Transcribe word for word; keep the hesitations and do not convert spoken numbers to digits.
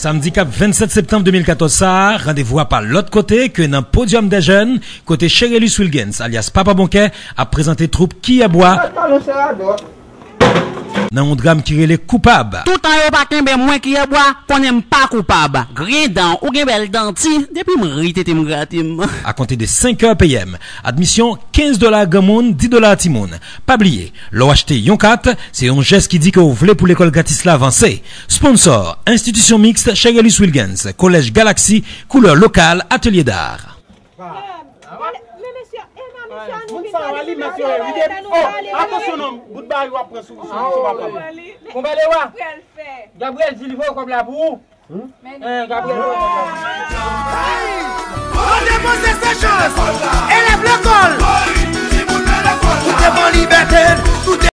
Samdi k ap vennsèt septanm de mil katòz sa a, randevou a pa lòt kote ke nan Podium des Jeunes, kote Cherelus Wilgens, alyas Papa Bonkè, ap prezante twoup Kiyè Bwa nan yon dram ki rele Koupab. Toutan yo pa kenbe mwen Kiyè Bwa, konnen m pa koupab. Griyen dan, ou gen bèl dan, ti, depi m ri, tete m grate m. A konte de senk è P M, admisyon kenz dola granmoun, dis dola timoun. Pa bliye, lè w achte yon kat, se yon jès ki di ke w vle pou lekòl gratis la vanse. Sponsor, Institution Mixte Cherelus Wilgens, Collège Galaxy, Couleur Locale, Atelier d'Art. Men mesye, e nan misye an nou vin pale, men nou pale, men nou pale, men nou pale. Atansyon non, bout bagay w ap pran sou, sou, sou papa m. Konbyen lè w a? Gabriel di li voye kòb la pou ou. Hein, Gabriel. Mande Moze Sechans. E